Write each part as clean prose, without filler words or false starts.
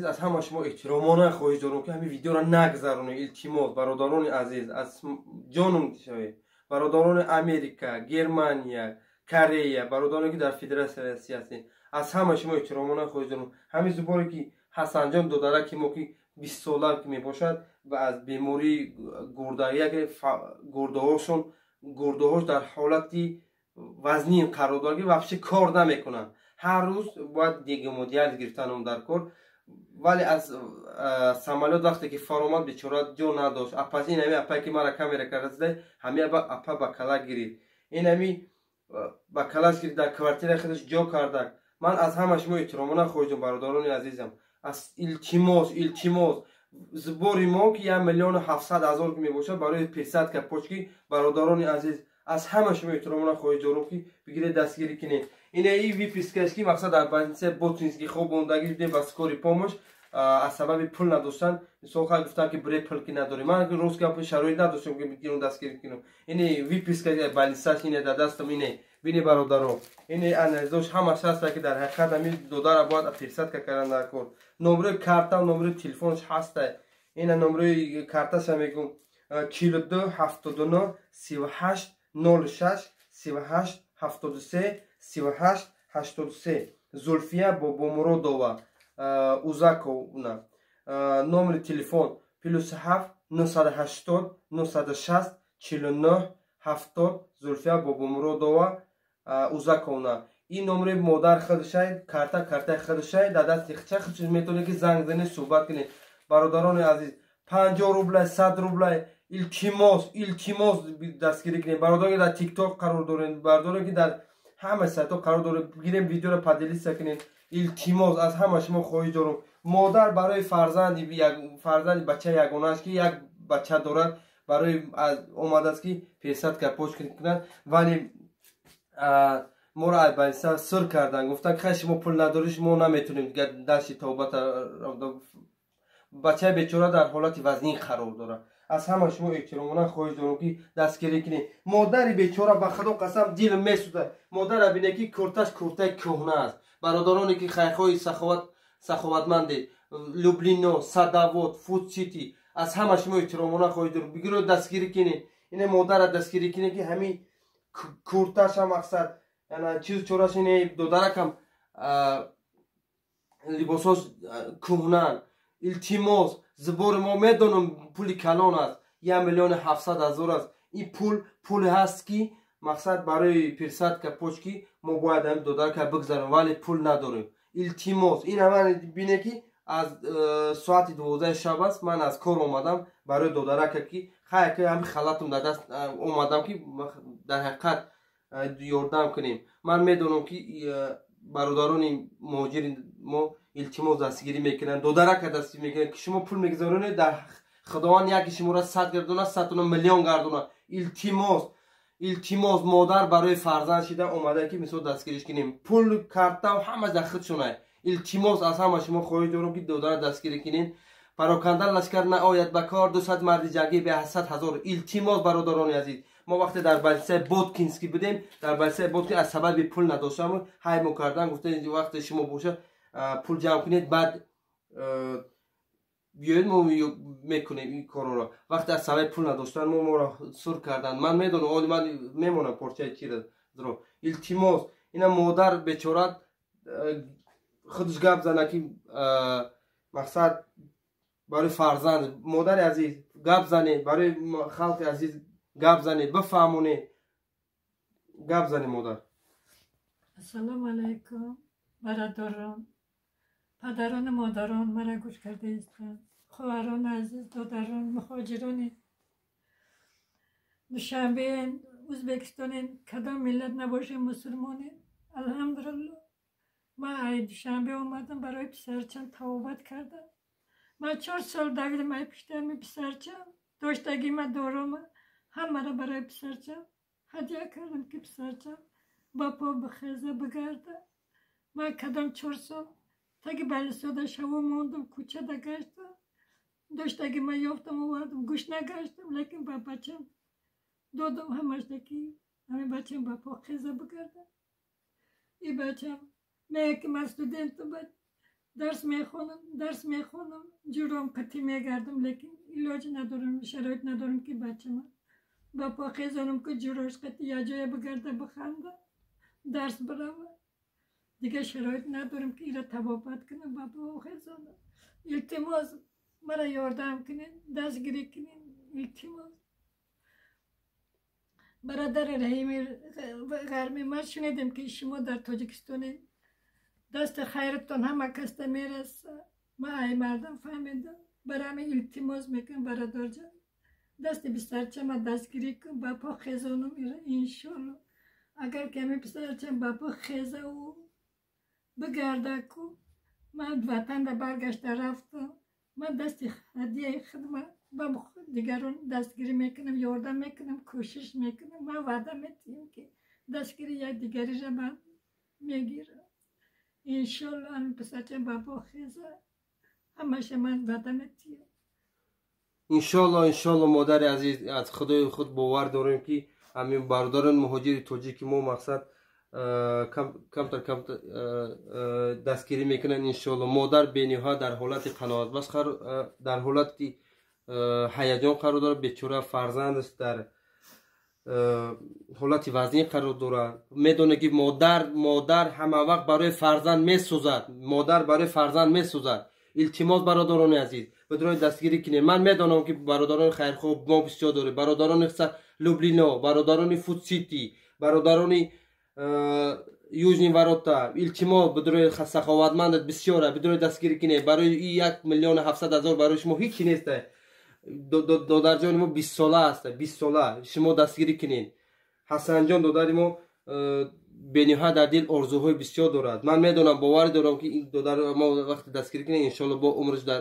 Аз ҳама шумо эҳтиромона хоҳиш дорам, ки ҳамин видеоро нагзаронед. Илтимос, бародарони азиз, аз ҷонум шавед. Бародарони Америка, Германия, Корея, бародароне, ки дар Федератсияи Россия ҳастед, аз ҳама шумо эҳтиромона хоҳиш дорам. Ҳамин зуборе, ки Ҳасанҷон додараки мо, ки 20 сола ки мебошад ва аз бемории гурда, яке гурдаҳошон, гурдаҳош дар ҳолати вазнин қарор дорад, ки вообще кор намекунанд. Ҳар рӯз бояд гемодиализ гирифтан дар кор. Вале аз самолёт вақте ки фаромад, бечора ҷо надошт. Апас ин ҳами апае, ки мара камера карда, ҳами апа ба кала гирифт, ин ҳами ба калаш гирифт, дар квартираи худаш ҷо кардак. Ман аз ҳама шумо эҳтиромона хоҳиш дорам, бародарони азизам, аз илтимос, илтимос, сбори мо, ки 1 700 000 ки мебошад, барои пересадка почки. Бародарони азиз, аз ҳама шумо эҳтиромона хоҳиш дорам, ки бигиред, дастгирӣ кунед. Ина и выпискаш, ки мақсад дар больница Ботинский хоб мондагӣ будем ба скорый помощь. Аз сабаби пул надоштан, мисол, хай гуфтам, ки бре, пул ки надорем. Ман рост гап, шароит надоштам, ки бигирам, дастгирӣ кунам. Ини выписка больницаш ине дар дастам, ине бини, бародаро, ини анализош ҳамаш ҳаста, ки дар ҳақиқат ҳамин додара бояд пересадка кардан дар кор. Номерои карта, номерои телефонш ҳаста. Ина номерои карташа мегум: 4279 3806 3873 3883, Зулфия Бобомуродова Узаковна. Номери телефон: +7 980 960 49 70, Зулфия Бобомуродова Узаковна. Ин номери модар худшай, карта картаи худшай, дар дасти хча худш, метавонед, ки занг занед, суҳбат кунед. Бародарони азиз, 50 рублай, 100 рублай, илтимос, илтимос, дастгирӣ кунед. Бародароне, ки дар ТикТок қарор доред, бародароне, ки дар ҳама сайтҳо қарор доред, бигирем, видеоро поделиться кунед. Илтимос, аз ҳама шумо хоҳиш дорам. Модар барои фарзанди бачаи ягонааш, ки як бача дорад, барои омадааст, ки пересадка почки кунад, вале моро больница сир кардан, гуфтан, хай, шумо пул надорӣ, мо наметонем дашти тобата. Бачаи бечора дар ҳолати вазнин қарор дорад. Аз ҳама шумо эҳтиромона хоҳиш дорам, ки дастгирӣ кунед. Модари бечора, ба Худо қасам, дил месӯзад. Модара бине, ки курташ куртаи кӯҳна аст. Бародароне, ки хайрхоҳи саховатмандед, Люблино, Садовод, Фуд Сити, аз ҳама шумо эҳтиромона хоҳиш дорам, бигиро, дастгирӣ кунед. Ине модара дастгирӣ кунед, ки ҳамин курташа, мақсад, чиз чораш, ине додаракам либосош кӯҳнанд. Илтимос, сбори мо, медонам, пули калон аст, 1 700 000 аст. Ин пул пуле ҳаст, ки мақсад барои пересадка почки мо бояд ҳамин додарка бигзарем, вале пул надорем. Илтимос, ин ҳама бине, ки аз соати 12 шаб аст, ман аз кор омадам барои додарака, ки хай, ҳамин халатум дар даст омадам, ки дар ҳақиқат ёрдам кунем. Ман медонам, ки бародарони муҳоҷири мо, илтимос, дастгирӣ мекунанд, додарака дастгирӣ мекунанд, ки шумо пул мегузаронед, дар Худованд яке шуморо сад гардона, садтона миллион гардона. Илтимос, илтимос, модар барои фарзанд шида омада, ки мисол дастгириш кунем. Пул, карта ҳама дар худшона. Илтимос, аз ҳама шумо хоҳиш дорам, ки додара дастгирӣ кунед. Пароканда лашкар наояд ба кор, 200 марди ҷангӣ бе 100 000. Илтимос, бародарони азиз, мо вақте дар больницаи Боткинский будем, дар больницаи Боткин аз сабаби пул надоштам, ҳай мо кардан, гуфта, вақте шумо боша, пул ҷамъ кунед, баъд биёед, мо мекунем ин корро. Вақте аз сабаби пул надоштан мо моро сур карданд. Ман медонам, оли ман мемонам порчаи чиро. Илтимос, ина модар бечора худаш гап зана, ки мақсад барои фарзанд. Модари азиз, гап занед, барои халқи азиз гап занед, бифаҳмонед, гап занед, модар. Ассалому алайкум, бародарон, падарону модарон, мара гӯш карда истанд, хоҳарони азиз, додарон, муҳоҷирони Душанбеен, Ӯзбекистонен, кадом миллат набошем, мусулмонен. Алҳамдулилло, ман ай Душанбе омадам, барои писарчам тавобат кардам. Ман 4 сол давидам ай пиштами писарчам. Доштагима, дорома ҳамаро барои писарчам ҳадя кардам, ки писарчам ба по бихеза, бигарда. Ман кадом 4 сол таги балисода шаво мондам, кӯчада гаштам. Доштагима ёфтам, овардам, гӯшна гаштам, лекин ба бачам додам ҳамашда, ки ҳамин бачам ба по хеза, бигарда. И бачам мега, ки ман студентам. Дарс мехонам, ҷуром қатӣ мегардам, лекин илоҷ надорам, шароит надорам ки бачама ба по хезонам, ки ҷурош қатӣ як ҷоя бигарда, биханда, дарс бирава. Дигар шароит надорам ки ира табобат кунам, ба по хезонам. Илтимос, мара ёрдам кунед, дастгирӣ кунед, илтимос. Бародари Раҳими Ғармӣ, ман шунидем, ки шумо дар Тоҷикистонед, дасти хайратон ҳама касда мераса. Ман ай мардам фаҳмидам. Барои ҳамин илтимос мекунам, бародарҷон, дасти писарчама дастгирӣ кун, ба по хезонам, иншолло. Агар ки ҳамин писарчам ба по хезаву бигардаку, ман ватанда баргашта рафтам, ман дасти ҳадияи худма ба дигарон дастгирӣ мекунам, ёрдам мекунам, кӯшиш мекунам. Ман ваъда метиҳам, ки дастгири як дигариро ман мегирам, иншолло. Ҳамин писарчам ба по хеза, ҳамаша ман ваъда метиҳам. Иншолло, иншолло, модари азиз, аз худои худ бовар дорем, ки ҳамин бародарони муҳоҷири тоҷики мо мақсад камтар камтар дастгирӣ мекунанд, иншолло. Модар бениҳоят дар ҳолати қаноатбахш, дар ҳолати ҳаяҷон қарор дорад. Бечора фарзандаш дар ҳолати вазнин қарор дорад. Медонед, ки модар ҳама вақт барои фарзанд месӯзад, модар барои фарзанд месӯзад. Илтимос, бародарони азиз, бидурои дастгирӣ кунем. Ман медонам, ки бародарони хайрхоҳ мо бисёр дорем, бародарони Люблино, бародарони Фудсити, бародарони Южный ворота. Илтимос, бидурои саховатмандат бисёра, бидурои дастгирӣ кунем. Барои 1 700 000 барои шумо ҳеҷ чи нест. Додарҷони мо 20-сола аст, 20-сола. Шумо дастгирӣ кунед. Ҳасанҷон додари мо бениҳоят дар дил орзуҳои бисёр дорад. Ман медонам, боварӣ дорам, ки ин додар мо вақте дастгирӣ кунем, иншолло, бо умраш дар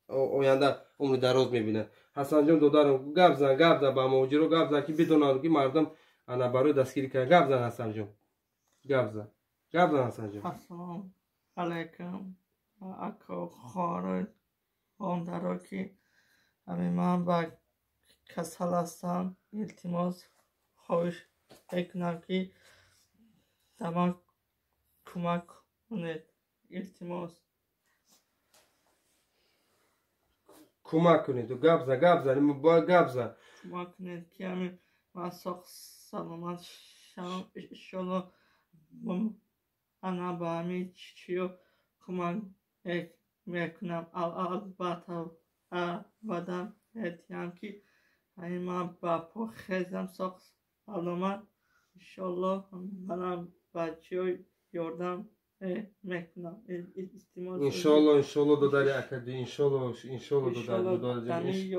оянда умри дароз мебинад. Ҳасанҷон додарам, гап зан, гап зан, ба муҳоҷиро гап зан, ки бидонанд, ки мардум ана барои дастгирӣ кардан. Гап зан, Ҳасанҷон, гап зан, гап зан, Ҳасанҷон. Ассалому алайкум, ако, хоҳаро, хондаро, ки ҳамин ман ба касал ҳастам. Илтимос, хоҳиш мекунам, ки ба ман кӯмак кунед, илтимос. Кӯмак кунед. Гап зан, гап зан, бояд гап зан. Кӯмак кунед, ки ҳамин ман соғ саломат шавам, иншолло. Ана ба ҳамин чиё кӯмак мекунам, албатта, ваъда медиҳам, ки ҳамин ман ба по хезам, соғ саломат, иншолло, манам ба чиё ёрдам мекунам, илтимос. Иншолло, иншолло, додари акади, иншолло, иншолло.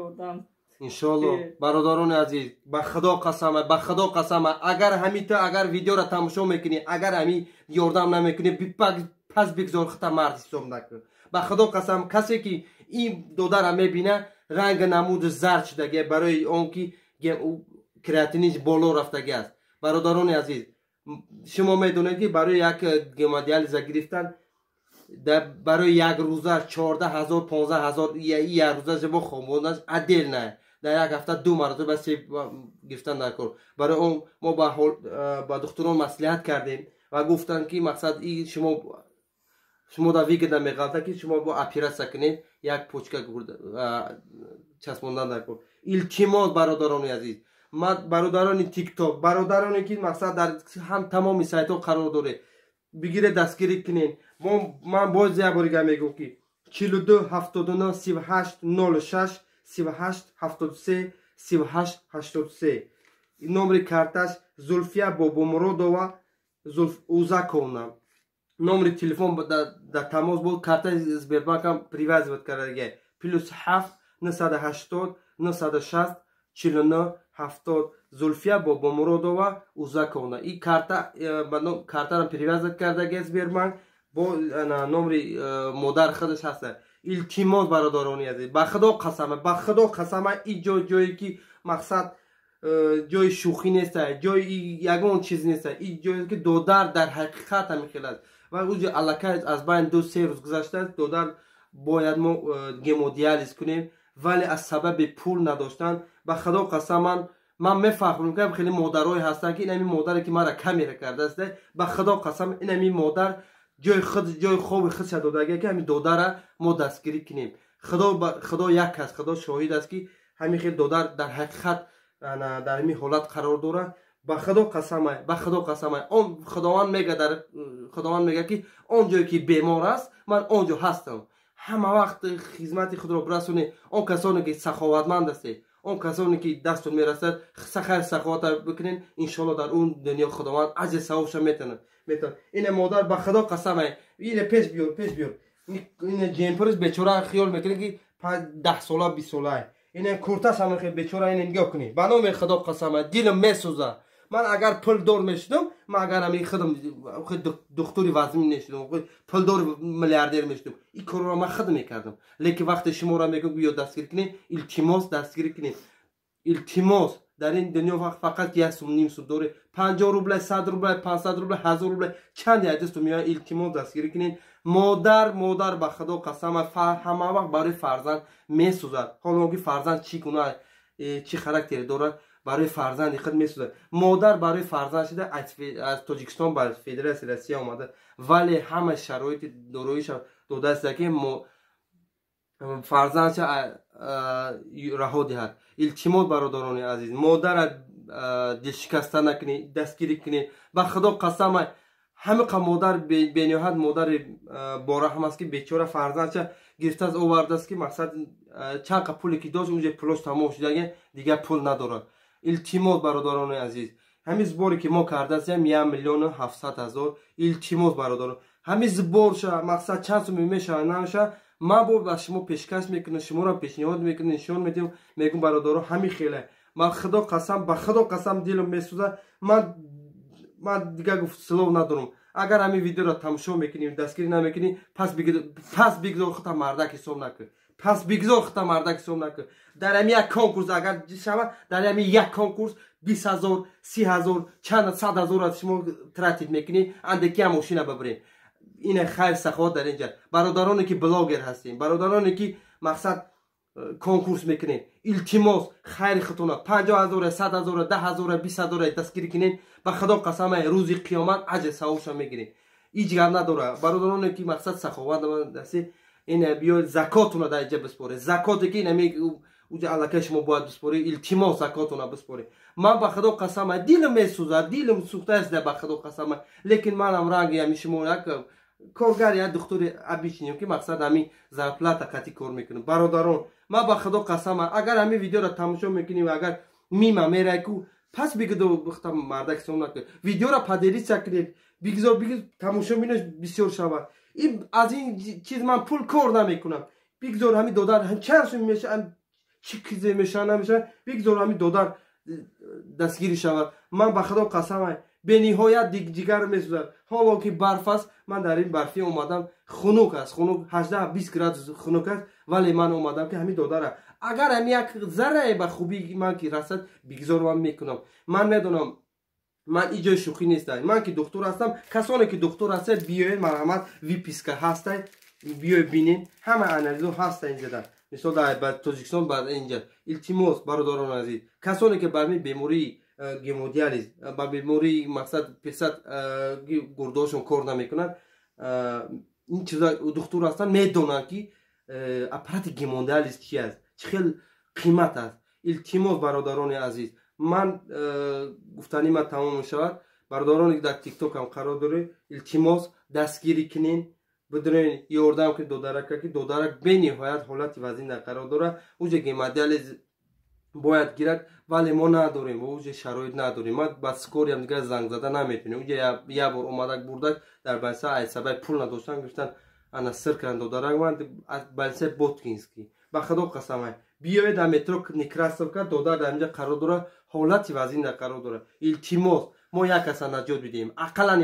Ёрдам. Иншолло. Бародарони азиз, ба худо қасама, ба худо қасама, агар ҳамин ту агар видеоро тамошо мекунӣ, агар ҳамин ёрдам намекунӣ, пас бигзор хута мард ҳисоб накун. Ба худо қасам, касе ки ин додара мебина, ранги намуди зард шудагия, барои он ки креатиниш боло рафтагӣ аст. Бародарони азиз, шумо медонед, ки барои як гемодиализа гирифтан барои як рӯза 14 000, 15 000. Як рӯза бо хобонаш отдельно, дар як ҳафта ду маротиба се гирифтан дар кор. Барои он мо ба духтурон маслиҳат кардем ва гуфтанд, ки мақсад и шумо дар выгодно меғалта, ки шумо бо оператсия кунед, як почка часпондан дар кор. Илтимос, бародарони азиз, бародарони Тикток, бародароне ки мақсад дар ҳам тамоми сайтҳо қарор доред, бигире, дастгирӣ кунед. Ман боз як борига мегӯм, ки 42 79 38 06 38 73 38 83 номери карташ Зулфия Бобомуродова Узаковна. Номери телефон дар тамос буд, картаи Сбербанкам привязывать кардагия: +7 980 960 49 70. Зулфия Бобомуродова Узаковна. И карта картарам привязать кардагия Сбербанк бо номери модар худаш ҳаста. Илтимос, бародарони азиз, ба худо қасама, ба худо қасама, и ҷой ҷое ки мақсад ҷои шӯхӣ неста, ҷои ягон чиз неста. И ҷое ки додар дар ҳақиқат ҳамин хел аст ва уҷо аллакай аз байни 2-3 рӯз гузаштааст. Додар бояд мо гемодиализ кунем, вале аз сабаби пул надоштан, ба худо қасам, ман мефаҳмам, ки хеле модарое ҳастанд, ки инами модаре ки мара камера кардааст, ба худо қасам, инами модар. Ҷои худ, ҷои хоби худша додагия, ки ҳамин додара мо дастгирӣ кунем. Худо як аст, Худо шоҳид аст, ки ҳамин хел додар дар ҳақиқат дар ҳамин ҳолат қарор дорад. Ба Худо қасамай, ба Худо қасамай, он Худованд мега, дар Худованд мега, ки он ҷое ки бемор аст, ман он ҷо ҳастам. Ҳама вақт хизмати худро бирасонед. Он касоне ки саховатманд ҳастед, он касоне ки дастон мерасад, хайр саховата бикунед, иншоалло дар он дунё Худованд аҷр савобша метавонад. Ина модар, ба Худо қасамай, ина пеш биёр, пеш биёр. Ина ҷемпириш бечора хиёл мекунад, ки 10 сола, 20 солаа. Ина курташ ҳама хел бечора. Ина нигоҳ кунед, ба номи Худо қасамай, дилам месӯзад. Ман агар пулдор мешудам, ман агар ҳамин худам духтури вазмин мешудам, пулдор миллиардер мешудам, ин корро ман худ мекардам. Лекин вақте шуморо мегӯям, биё дастгирӣ кунед, илтимос, дастгирӣ кунед, илтимос. Дар ин дунё фақат як сум, ним сум доред, 50 рубля, 100 рубля, 500 рубля, 1000 рубля, чанде аз дасту меояд, илтимос, дастгирӣ кунед. Модар, модар, ба Худо қасам, ҳама вақт барои фарзанд месӯзад. Ҳоло ки фарзанд чӣ гуна, чӣ характере дорад, барои фарзанди худ месӯзад. Модар барои фарзанд шуда аз Тоҷикистон ба Федератсияи Россия омада, вале ҳама шароити дороиша додааст, ки фарзандша раҳо диҳад. Илтимос, бародарони азиз, модара дилшикаста накунед, дастгирӣ кунед. Ба Худо қасам, ҳамиқа модар бениҳоят модари бораҳм аст, ки бечора фарзандша гирифтааст, овардааст, ки мақсад чанд қа пуле ки дошт, унҷа пулош тамом шудаги, дигар пул надорад. Илтимос, бародарони азиз, ҳамин сборе ки мо кардаастем, 1 700 000. Илтимос, бародарон, ҳамин сборша мақсад чанд суми мешавад, намешавад, ман бо ба шумо пешкаш мекунам, шуморо пешниҳод мекунам, нишон медиҳам, мегӯм: бародаро, ҳамин хеле. Ман, Худо қасам, ба Худо қасам, дилам месӯзад. Ман дигар гуфт слов надорам. Агар ҳамин видеоро тамошо мекунӣ, дастгирӣ намекунӣ, пас бигзор хута мардак ҳисоб накун, пас бигзор хута мардак ҳисоб накун. Дар ҳамин як конкурс агар шавад, дар ҳамин як конкурс 20 000, 30 000, чанд сад ҳазор шумо тратить мекунӣ, андекия мошина бибирем. Ина хайр саховат дар инҷа. Бародароне ки блогер ҳастем, бародароне ки мақсад конкурс мекунем, илтимос, хайри худтона 50 000, 100 000, 10 000, 20 000 дастгирӣ кунем. Ба Худо қасама, рӯзи қиёмат аҷр савобша мегирем, ҳеҷ гап надора. Бародароне ки мақсад саховат даси, ина биё, закотуна дар инҷа биспоре, закоте ки инами уҷа аллакай шумо бояд биспорӣ. Илтимос, закотуна биспорӣ. Ман, ба Худо қасама, дилам месӯзад, дилам сӯхтааст, ба Худо қасама. Лекин манам ранги ҳами шумо як коргар, як духтури обычныйем, ки мақсад ҳамин зарплата қатӣ кор мекунам. Бародарон, ман, ба Худо қасама, агар ҳамин видеоро тамошо мекунӣ ва агар мима мерай ку, пас бигдо бихта мардак ҳисоб накун. Видеоро поделиться кунед, бигзор бигзор тамошо бинаш бисёр шавад. Аз ин чиз ман пул кор намекунам. Бигзор ҳамин додар чанд сум меша, чӣ чизе меша, намеша, бигзор ҳамин додар дастгирӣ шавад. Ман, ба Худо қасам, бениҳоят ҷигар месӯзад. Ҳоло ки барф аст, ман дар ин барфӣ омадам, хунук аст, хунук, 18-20 градус хунук аст, вале ман омадам, ки ҳамин додара агар ҳами як заррае ба хубии ман ки расад, бигзор, ман мекунам. Ман медонам, ман иҷои шӯхӣ нестам. Ман ки духтур ҳастам, касоне ки духтур ҳастед, биёед, марҳамат, выписка ҳастай, биёед, бинед, ҳама анализо ҳаста инҷада. Мисол, дар Тоҷикистон ба инҷа. Илтимос, бародарони азиз, касоне ки бар бемории гемодиализ, ба бемории мақсад писат гурдоошон кор намекунад, ин чиза духтур ҳастанд, медонанд, ки аппарати гемодиализ чи аст, чӣ хел қимат аст. Илтимос, бародарони азиз, ман гуфтани ман тамом мешавад. Бародароне ки дар Тиктокам қарор доред, илтимос, дастгирӣ кунед, бидурен, ёрдам кунед додарака, ки додарак бениҳоят ҳолати вазин дар қарор дорад. Уҷа гемодиализ бояд гирад, вале мо надорем, уҷа шароит надорем. Ман ба скорыям дигар занг зада наметонем. Уҷа як бор омадак, бурдак дар больница, ай сабаби пул надоштан гирифтан, ана сир кардан додарак ман аз больницаи Боткинский. Ба Худо қасамай, биёед, дар метро Некрасовка додар дар инҷа қарор дорад, ҳолати вазин дар қарор дорад. Илтимос, мо як каса наҷот бидиҳем ақаллан.